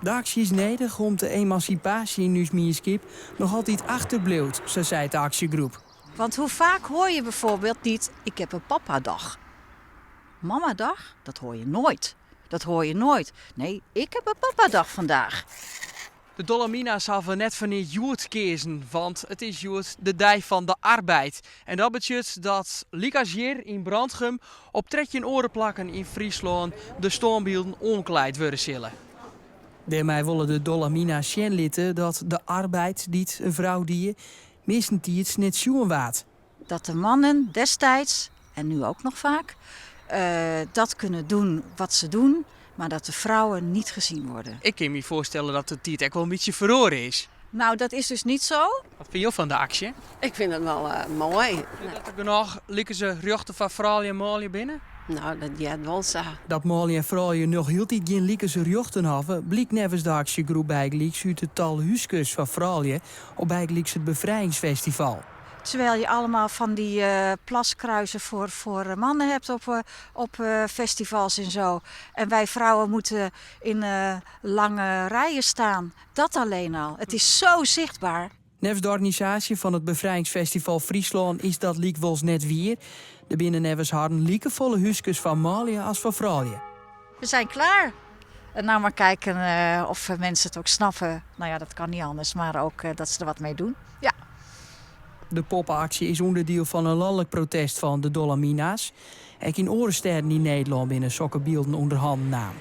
De aksje is nedich om't de emansipaasje yn ús mienskip noch altyd achterbliuwt, sa seit de aksjegroep. Want hoe vaak hoor je bijvoorbeeld niet: "Ik heb een papadag"? Mamadag, dat hoor je nooit. Dat hoor je nooit. Nee, ik heb een papadag vandaag. De Dolle Mina's hawwe net foar neat hjoed keazen, want it is hjoed de Dei fan de Arbeid. En dat betsjut dat, lykas hjir yn Brantgum, op 13 oare plakken yn Fryslân de stânbylden oanklaaid wurde sille. Dêrmei wolle de Dolle Mina's sjen litte dat de arbeid dy't in frou die, meastentiids net sjoen waard. Dat de mannen destijds, en nu ook nog vaak, dat kunnen doen wat ze doen, maar dat de vrouwen niet gezien worden. Ik kin my foarstelle dat de tiid ek wol in bytsje feroare is. Nou, dat is dus niet zo. Wat fine jo fan de aksje? Ik fyn it wol moai. Dat der genôch likense rjochten foar froulju en manlju binne? Nou, dat heart wol sa. Dat manlju en froulju noch hieltyd gjin likense rjochten hawwe, blykt neffens de aksjegroep bygelyks út it tal húskes foar froulju op bygelyks it Befrijingsfestival. Terwijl je allemaal van die plaskruisen voor mannen hebt op festivals en zo. En wij vrouwen moeten in lange rijen staan. Dat alleen al. Het is zo zichtbaar. Neffens de organisaasje fan it Befrijingsfestival Fryslân is dat lykwols net wier. Der binne neffens harren likefolle húskes foar manlju as foar froulju. We zijn klaar. En nou maar kijken of mensen het ook snappen. Nou ja, dat kan niet anders, maar ook dat ze er wat mee doen. Ja. De poppe-aksje is ûnderdiel fan in lanlik protest fan de Dolle Mina's. Ek yn oare stêden yn Nederlân binne sokke bylden ûnder hannen naam.